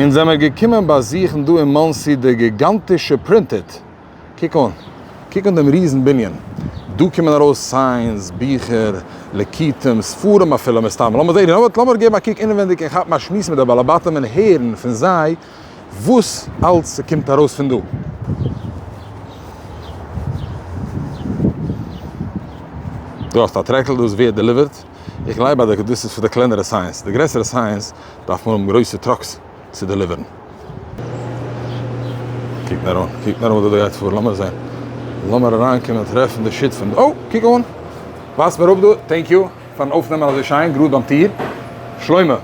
אונז זעמיר געקומען באזוכן דא אין מאנסי די גיגאנטישע Printed. קוק אן, קוק אן דעם ריזן בנין. דא קומען ארויס signs, ביכער, ליקוטים, ספרים אפילו מסתמא. לאמיר זען, לאמיר געבן א קוק אינעווענדיג און כאפן א שמועס מיט די בעלי בתים און הערן פון זיי וואס אלץ ס'קומט ארויס פון דא. דא האסטו א טרעקל, דאס ווערט delivered. איך גלייב אז דאס איז פאר די קלענערע signs, די גרעסערע signs דארף מען האבן גרויסע trucks צו deliver ן. קוק נאר אן, קוק נאר אן וואס דא גייט פאר, לאמיר זען. לאמיר אריינקומען טרעפן די שותפים. אוי, קוק אן! ווייזט מיר אפ דא, thank you פארן אויפנעמען אזוי שיין, גראד ביים טיר. שלמה,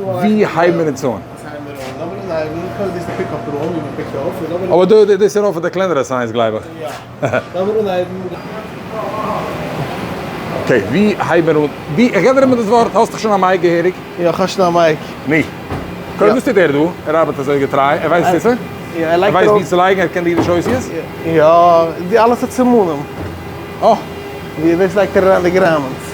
ווי הייבן מיר אונז אן? אבער דא, דאס איז נאר פאר די קלענערע signs גלייב איך. okay, ווי הייבן מיר אן? ווי, איך געב דיר אימער דאס ווארט, האסט דאך שוין א mic געהעריג. יא, איך האב שוין א mic. נו. קודם וואס טוט ער דא? ער ארבעט אזוי געטריי, ער ווייסט וואס יא, ער לייגט ער ווייסט ווי צו לייגן, ער קען די אידישע אותיות? יא, די אלעס האט סימנים. אה. ווי דאס לייגט ער אריין די גראמענס.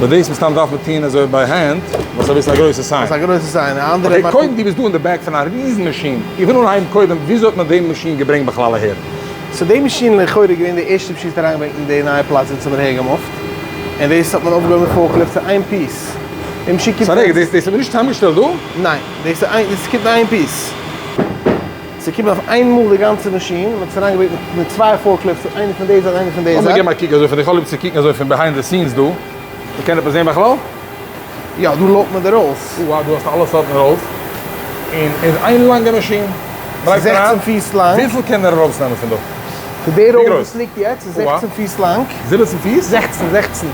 ביי דאס מסתם דארף מען טוהן אזוי ביי hand, ווייל ס'איז אביסל א גרויסע sign. ס'איז א גרויסע sign, א אנדערע okay, קודם דו ביסט דא אין די back פון א ריזן מאשין, איך וויל אנהייבן קודם, וויאזוי האט מען די מאשין געברענגט בכלל אהער? so די מאשין איז לכאורה געווען די ערשטע מאשין וואס האט אריינגעברענגט אין די נייע פלאץ וואו אונז האבן אהער געמופט, און דאס האט מען אויפגעהויבן מיט forklift אין איין piece. די מאשין קומט so רגע, דאס האט מען נישט צוזאמגעשטעלט דא? ניין, דאס איז איין, דאס קומט אין איין piece. ס'קומט אויף איינמאל די גאנצע מאשין, מ'האט עס אריינגעברענגט מיט צוויי forklifts, איינער פון די זייט איינער פון די זייט. לאמיר געבן א קוק אזוי פון, איך האב ליב צו קוקן אזוי פון behind the scenes דא, מ'קען עפעס זען בכלל? יא, דא load ט מען די rolls. אוה, דא האסטו אלע סארטן rolls, און איז איין לאנגע מאשין, מ'לייגט אריין. זעכצן פיס לאנג. וויפיל קען ער ארויסנעמען פון דא? פון די roll וואס ליגט יעצט איז 16 פיס לאנג. 17 פיס? 16, 16.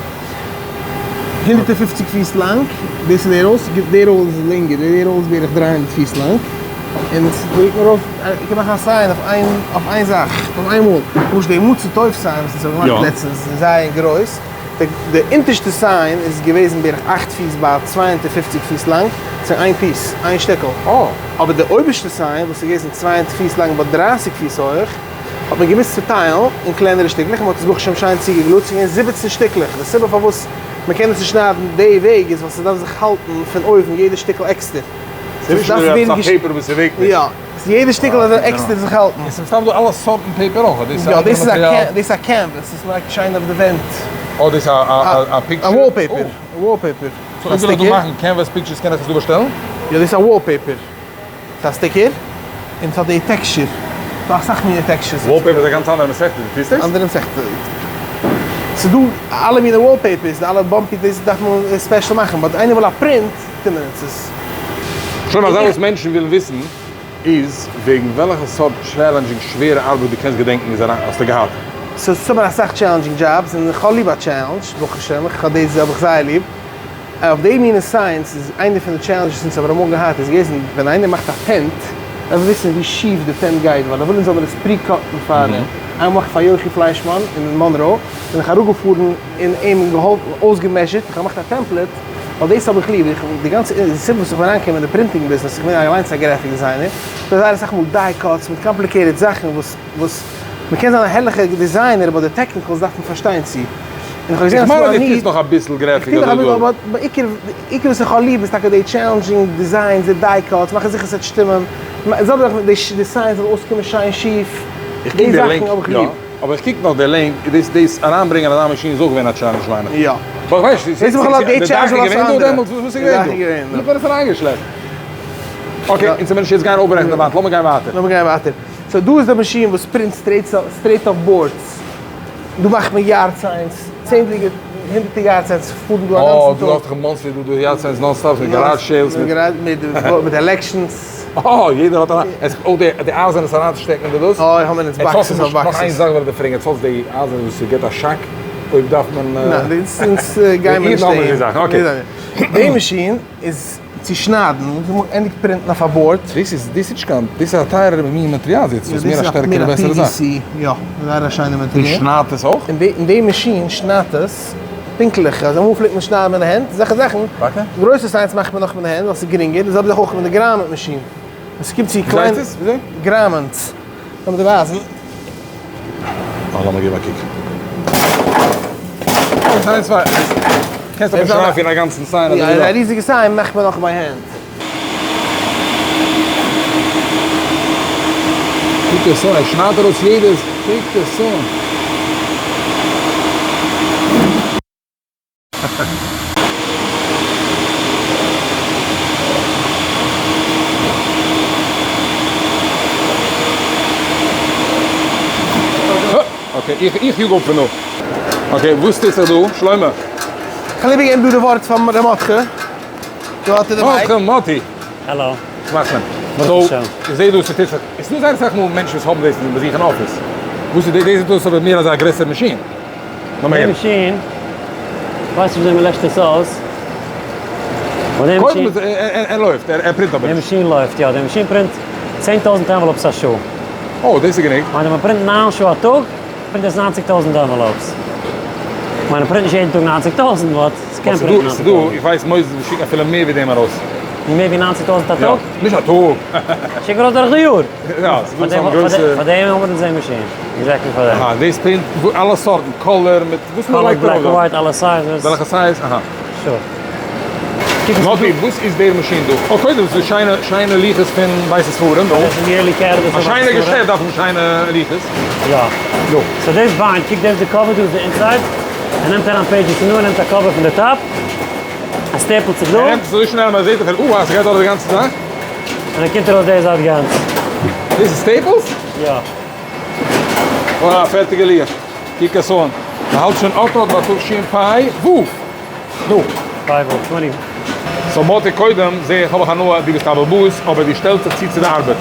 150 פיס לאנג, דאס איז די rolls, די roll איז לענגער, די roll איז בערך 300 פיס לאנג, און עס ברענגט מיר אויף, איך קען מאכן א sign אויף איין, אויף איין זאך, אויף איין מאל, למשל די מצא טוב sign וואס אונז האבן געמאכט לעצטענס איז זייער גרויס, די אונטערשטע sign איז געוועזן בערך אַכט פיס ביי 250 פיס לאנג, ס'איז איין piece, איין שטיקל, אבער די אויבערשטע sign וואס איז געוועזן 200 פיס לאנג ביי 30 פיס הויך, האט מען געמוזט צוטיילן אין קלענערע שטיקלעך, מען האט עס ברוך השם שיין צוגעגלוט, ס'איז געווען 17 שטיקלעך, די סיבה פארוואס מען קען עס נישט שניידן די וועג איז ווייל ס'דארף זיך האלטן פון אויבן יעדע שטיקל עקסטער. ס'איז נישט אזוי ווי עפעס א paper וואס ס'וועגט נישט. יא, יעדע שטיקל דארף עקסטער זיך האלטן. און ס'איז מסתם דא אלע סארטן paper אויך, דאס איז יא, דאס איז א דאס איז א canvas וואס מ'לייגט שיין אויף די ווענט. אה, דאס איז א picture? א wallpaper, א wallpaper. so אויב וויל איך דא מאכן canvas pictures קען איך עס דא באשטעלן? יא, דאס איז א wallpaper. ס'איז א sticker, און ס'האט די texture. ס'דא אסאך מיני textures. wallpaper איז א גאנץ אנדערע מסכתא, דו טוסט דאס? אנדערע מסכתא. ס'איז דא אלע מיני wallpapers, די אלע bumpy דאס דארף מען special מאכן, but איינער וויל א print, טוט מען עס. איז. שוין א זאך וואס מענטשן ווילן וויסן איז וועגן וועלכע סארט challenging שווערע ארבעט דו קענסט געדענקן איז אריין האסטו געהאט? ס'איז צומאל אסאך challenging jobs, און איך האב ליב א challenge, ברוך השם, איך האב דאס האב איך זייער ליב. אויף די מינע signs איז איינע פון די challenges אונז האבן אמאל געהאט איז געוועזן ווען איינער מאכט א tent דארף ער וויסן ווי שיף די tent גייט ווייל ער וויל אונז זאל מיר עס pre-cut ן פארדעם. איינמאל מאך איך פאר יוחי פליישמאן אין מאנרא בין איך אראפגעפארן און אים געהאלפן אויסגעמעזשערט איך האב געמאכט א template ווייל דאס האב איך ליב איך די גאנצע די סיבה וואס איך בין אריינגעקומען אין די printing business איך בין אליינס א graphic designer ס'דא זייער אסאך מאל die cuts מיט complicated זאכן וואס וואס מ'קען זיין א הערליכע designer but די technicals דארף מען פארשטיין צו. און איך האב געזען איך אז מיין ס'דא אז א דו need. טוסט נאך אביסל graphic איך טו נאך אזוי אביסל דא. אבער בעיקר עיקר וואס איך האב ליב איז טאקע די challenging designs די die cuts מאכן זיכער ס'וועט שטימען די זעלבע זאך מיט די signs זאל אויסקומען שיין שיף איך קוק די די זאכן link האב איך יא ליב. אבער איך קוק נאך די link דאס דאס אריינברענגען אזא מאשין איז אויך געווען א challenge מיין איך. יא. באט איך ווייס נישט דאס איז בכלל די די דאך challenge איז איז געווען דא אנדערע. דעמאלטס וואס איז די געווען דאך דא? איז געווען ווי האט מען עס אריינגעשלעפט? okay אונז מיר נישט יעצט גיין אויפברעכן די וואנט לאמיר גיין ווייטער. לאמיר גיין ווייטער. so דא איז די מאשין וואס print straight straight אויף boards. דא מאכט מען yard signs, צענדליגע הונדערטער yard signs פארן דא א גאנצן טאג. אה, דא האסט דאך אין מאנסי דא דא yard signs non stop מיט garage sales מיט מיט elections. אה, יעדער האט א עס אויך די די אייזענעס אריינצושטעקן אין די דאס. אה, האבן אונז boxes אויף boxes. נאך איין זאך וועל איך דיר פרעגן, עטס האטס די אייזענעס וואס ס'געט א shock אויב דארף מען. ניין, אונז גייען מיר נישט אהין. די מאשין איז. צו שניידן, און ענדיגט print ן אויף א board. דאס איז דאס איז נישט קיין, דאס איז א טייערערע מין מאטריאל יעצט, דאס איז מער א שטערקערע בעסערע זאך. יא, זייער א שיינע מאטריאל. און שניידט עס אויך? און די מאשין שניידט עס פונקטליך, אז אמאל פלעגט מען שניידן מיט די הענט, אזעלכע זאכן, גרויסע signs מאכט מען נאך מיט די הענט ווייל ס'איז גרינגער, די זעלבע זאך אויך מיט די grommet מאשין, ווען ס'קומט צו קליינע grommets, לאמיר דיר ווייזן. אה, לאמיר געבן א קוק. איינס, איינס, צוויי. קענסט אבער נישט אריינפירן א גאנצן sign אזוי ווי דא. יא, א ריזיגע sign מאכט מען נאך ביי hand. קוק עס אן, ער שניידט ארויס יעדעס, קוק עס אן. Okay, איך יאג אפ פון דא. Okay, וואס טוט זיך דא, שלמה? כ'האב ליבער געגעבן דא די ווארט פאר ר' מרדכי. דא האט ער די mic. מרדכי מאטי. האלא. וואס מאכט מען? ברוך השם. איך זעה דא ס'טוט זיך, עס איז דא זייער אסאך מאל מענטשן וואס האבן דאס ביי זיך אין אפיס. וואס איז דאס? דאס איז דאס אבער מער אזא גרעסערע מאשין. די מאשין, כ'ווייס נישט וויאזוי מ'לעשט עס אויס. קודם איז ער לויפט, ער print אבער נישט. די מאשין לויפט יא, די מאשין print 10,000 envelopes א שעה. אוי, דאס איז גענוג. מיין מען print 9 שעה א טאג, print עס 90,000 envelopes. מיין מען print נישט יעדן טאג 90,000, but ס'קען print ן 90,000. איך ווייס מוז שיקן אפילו מער ווי דעם ארויס. מער ווי 90,000 א טאג? נישט א טאג. שיק ארויס דורך די יאר. יא, ס'איז דא סאם גרויסע. פאר דעם האבן מיר אונז די מאשין. Exactly פאר דעם. אהא, דאס print אלע סארטן, color מיט וואס מען לייגט ארויף. Color, black and white, אלע sizes. וועלכע size? אהא. Sure. מאטי, וואס איז דער מאשין דא? אוי, קודם ס'איז שיינע שיינע לוחות פון בית הספרים דא. דאס איז yearly calendar א שיינע געשעפט דארף האבן שיינע לוחות. יא. נו. So דאס bind, קוק דאס איז די cover, דא איז די inside. ער נעמט אריין pages פון דא, ער נעמט א cover פון די top. ער staple ט זיך דא. ער נעמט עס אזוי שנעל אז מען זעט אפילו, אה, ס'גייט דורך די גאנצע זאך. און ער קומט ארויס די זייט גאנץ. דאס איז staples? יא. אוי א פערטיגע לוח. קוק עס אן. מען האלט שוין אט אט ביי תשפ ו. נו. פייוו אויף twenty. So מאטי קודם זעה איך האב איך הנאה דו ביסט א באבאס אבער דו שטעלסט זיך צו צו די ארבעט.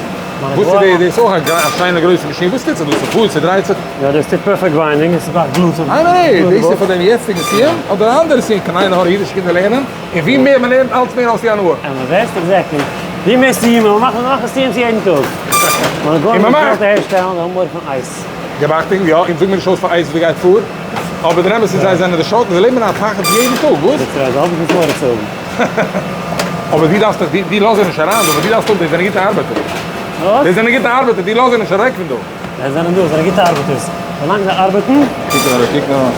וואס איז די דאס אויך א שיינע גרויסע מאשין וואס טוט זיך דא ס'פארט ס'דרייט זיך? יא דאס טוט perfect binding עס איז אויך glue צו איין מינוט דאס איז פאר דעם יעצטיגן סיום אדער א אנדערע סיום קיין עין הרע אידישע קינדער לערנען און ווי מער מען לערנט אלץ מער האסטו הנאה. אמת exactly ווי מער סיומים מען מאכט מען מאכט סיומים יעדן טאג. און מען מאכט. אהערשטעלן די האבן מורא פון ICE. געב אכטונג, יא, אונז זאג מיר נישט אויס פאר ICE וואס גייט פאר, אבער דער אמת איז זיי זענען דערשראקן, זיי לעבן אין א פחד יעדן טאג, וואס? זיי האבן נישט מורא צו האבן. אבער דו דארפסט דיך, דו לאז זיי נישט אריין דא, ווייל דו דארפסט האבן, די זענען גוטע ארבעטער. וואס? די זענען גוטע ארבעטער, דו לאז זיי נישט אוועק פון דא. זיי זענען דא, זיי זענען גוטע ארבעטערס, ווילאנג זיי ארבעטן. קוק נאר, קוק נאר.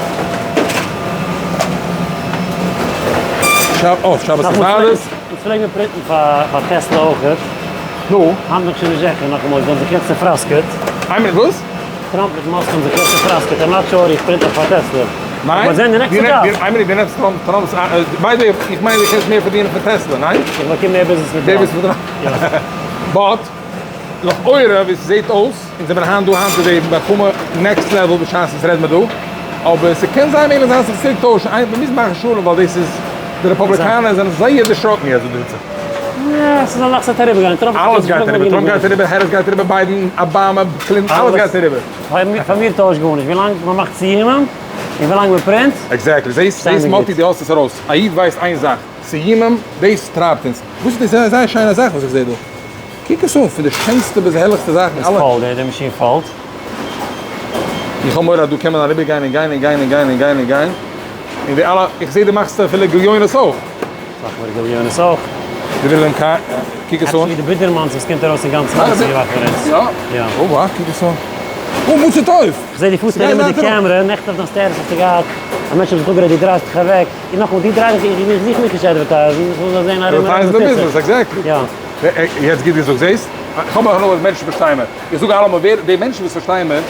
שבת, שבת איז אלעס. אונז פלעגן מיר print ן פאר טעסלא אויכעט. נו? היינט בין איך שוין נישט זיכער, נאכאמאל, זיי האבן זיך יעצט צופראסקעט. איין מינוט, וואס? טראמפ מיט מאסק האבן זיך יעצט צופראסקעט, I'm not sure איך print נאך פאר טעסלא. ניין? אבער זען די נעקסטע דזשאב. איין מינוט, דו נעמסט טראמפ, טראמפ'ס, by the way, איך מיין דו קענסט מער פארדינען פון טעסלא, ניין? איך באקום מער ביזנעס מיט טראמפ. יא. But, לכאורה ווי ס'זעט אויס, אונז זעמיר היינט דא היינט צו וועבן באקומען next level בשעת אונז רעד מיר דא, אבער ס'קען זיין מעגליך זיין ס'זיך צוריק טוישן, איין מ'מוז מאכן שלום ווייל דאס איז, די רעפאבליקאנער זענען זייער דערשראקן יעצט וואס דא טוט זיך. נע, ס'איז א זאך ס'וועט אריבערגיין, טראמפ אלעס גייט אריבער, טראמפ גייט אריבער, העריס גייט אריבער, ביידען, אבאמא, קלינטאן, אלעס גייט אריבער. פאר מיר טוישט גארנישט, ווילאנג מ'מאכט סיומים, און ווילאנג מ'print. Exactly, זעהסט זעהסט מאטי דו האסט עס ארויס, א איד ווייסט איין זאך, סיומים, דאס טרייבט אונז, וואס איז דאס זייער זייער שיינע זאך וואס איך זעה דא, קוק עס אן, פון די שענסטע ביז הערליכסטע זאכן, עס אלע. פאלט, די מאשין פאלט. איך האב מורא אז דא קען מען אריבער גיין און גיין און גיין און גיין און גיין און גיין, און די אלע, איך זעה דו מאכסט אפילו גליונות אויך. מאכן מיר גליונות אויך. די ווילן קיין, קוק עס אן. Actually די בידערמאנס וואס קומט ארויס אין גאנץ מאנסי געמאכט פאר אונז. יא? יא. אוי וואו, קוק עס אן. אוי מוצא טוב! איך זעה דו פארסט ארום מיט די קעמרע, נעכטן אויף דיין status האסטו געהאט א מענטש האט זיך אפגערעדט דו דרייסט דיך אוועק, און נאכאמאל דו דרייסט דיך, איך זוך מיך נישט advertise ן, איך וויל נאר זען ארום און ארום Advertise די ביזנעס, exactly. יא. יעצט גוט געזאגט, זעסט? איך האב הנאה אז מענטשן פארשטייען מיר. איך זאג אלעמאל ווער, די מענטשן וואס פארשטייען מיר,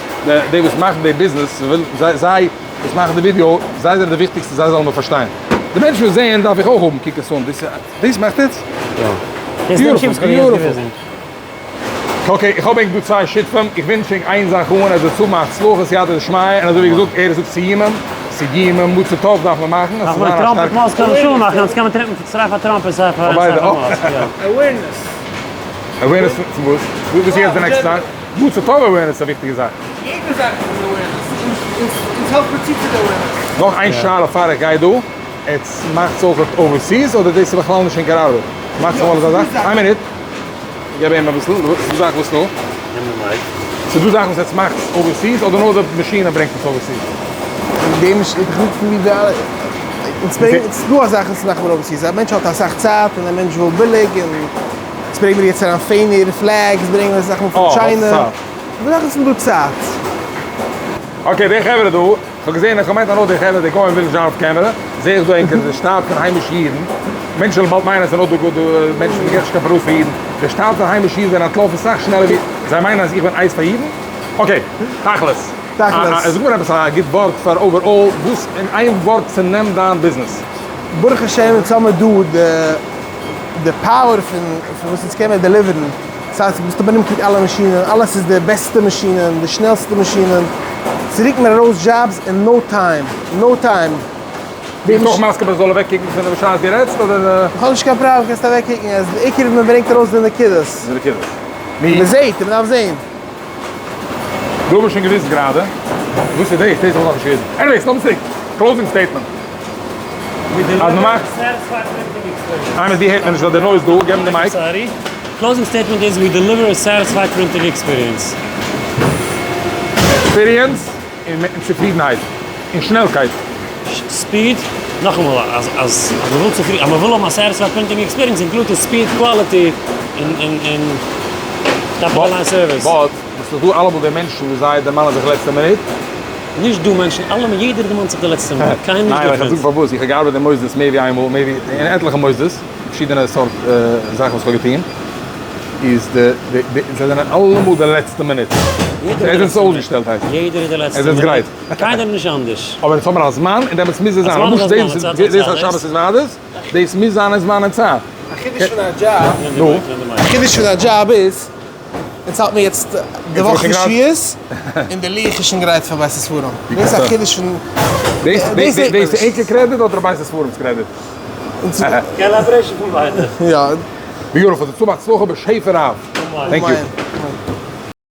די וואס מאכן די ביזנעס, זיי וואס מאכן די ווידיאו, זיי זענען די וויכטיגסטע זיי זאלן מיר פארשטיין. די מענטשן וואס זעען דארף איך אויך האבן, קוק עס אן, דאס מאכט עטס? יא. דאס איז די מאשין וואס כ'האב יעצט געוויזן. Okay, איך האב ענק דא צוויי שותפים, איך ווינטש ענק איין זאך אן, אז זאלטס האבן א הצלחה סייעתא דשמיא, און אזוי ווי געזאגט, ער זאגט סיומים, סיומים, מוצא טוב דארף מען מאכן, דארף מען טראמפ מיט מאסק קען מען שלום מאכן, אונז קען מען טרעפן סיי פאר טראמפ און סיי פאר מאסק, יא. Awareness. Awareness פון וואס? וואס איז יעצט די נעקסטע זאך? מוצא טוב awareness איז א וויכטיגע זאך. יעדע זאך איז awareness, אונז העלפט מיר צו צו די awareness. נאך איין שאלה פאר איך גיי דא, עטס מאכטס אויך overseas אדער דאס איז בכלל נישט ענקער ארבעט? מאכטס אמאל אזא זאך? איין מינוט. געב אים אביסל, ס'דא זאכן וואס נאר? נעם די mic. ס'דא זאכן וואס עטס מאכטס overseas אדער נאר די מאשינען ברענגט עס overseas? די מאשין איך רוף פון ווי די אלע אונז ברענגן ס'דא א זאך וואס מאכן מיר overseas א מענטש האט אסאך צייט און א מענטש וויל ביליג און אונז ברענגן מיר יעצט אריין פענער flags ברענגן מיר זאכן פון טשיינע די זאכן ס'איז דא צייט. Okay די חברה דא, כ'האב געזען אין א קאמענט אז נאר די חברה די גוים ווילן נישט זיין אויף קעמערע, זעה איך דא ענקער די שטאב פון היימישע אידן. מענטשן וועלן באלד מיינען אז ס'איז נאר דא גוט מענטשן, מ'געט נישט קיין פרנסה פאר אידן. די שטאטע היימישע אידן זענען אנטלאפן סאך שנעלער ווי זיי מיינען אז איך בין אייז פאר אידן. okay, תכלית. תכלית. זאג מיר עפעס א גוט ווארט פאר overall, וואס אין איין ווארט צונעמט דיין ביזנעס? ברוך השם אונז האמיר דא די די power פון פון וואס אונז קען מיר deliver ן, ס'הייסט ביסטו באנומען מיט אלע מאשינען, אלעס איז די בעסטע מאשינען, די שנעלסטע מאשינען, ס'רוקט מיר ארויס jobs אין no time, no time. ביסט אויך מסכים אז איך זאל אוועק קוקן פון די בשעת דו רעדסט אדער? איך האב נישט קיין פראבלעם קענסט אוועק קוקן, עס די עיקר איז מען ברענגט ארויס די נקודות. די נקודות. מען זעהט און מען דארף זעהן. דא האב איך שוין געוויסט גראדע. וואס איז דאס? דאס האב איך נאכנישט געוויסט. anyways, לאמיר צוריק. closing statement. אז מען מאכט. איינער די הערט מען נישט ווייל די noise דא, געב אים די mic. Sorry. Closing statement איז we deliver a satisfied printing experience. Experience און צופרידנהייט און שנעלקייט. Speed, נאכאמאל אז אז מען וויל צופרידן אז מען וויל האבן א satisfied printing experience include עס speed quality און און און top of the line service. But עס איז דא אלעמאל די מענטשן וואס זיי דערמאנען זיך לעצטע מינוט. נישט דא מענטשן, אלעמען יעדער דערמאנט זיך די לעצטע מינוט, קיינער נישט ניין איך different. זאג פארוואס, איך האב געארבעט אין מוסדות מער ווי איינמאל, מער ווי אין עטליכע מוסדות, פארשידענע סארט זאכן וואס איך האב געטון, איז די די זיי זענען אלעמאל די לעצטע מינוט. יעדער ער איז איז די לעצטע מינוט. אויסגעשטעלט הייסט עס. יעדער איז די לעצטע ער איז מינוט. גרייט. קיינער איז נישט אנדערש. אבער אונז האבן א זמן און דעמאלטס מוז עס זיין. א זמן איז א למשל זמן, דאס א צייט איז איז א שבת איז ועדות, דאס מוז זיין אין זמן און צייט. א חידוש פון א דזשאב. נו. א חידוש פון א דזשאב איז, אונז האלט מיר יעצט די וואך פון שבועות, און די לוח איז שוין גרייט פאר בית הספרים. דאס איז א חידוש פון. דאס איז ענקער credit אדער בית הספרים'ס credit? Collaboration פון ביידע. יא. Beautiful, זאלסט האבן הצלחה בשפע רב. Thank you.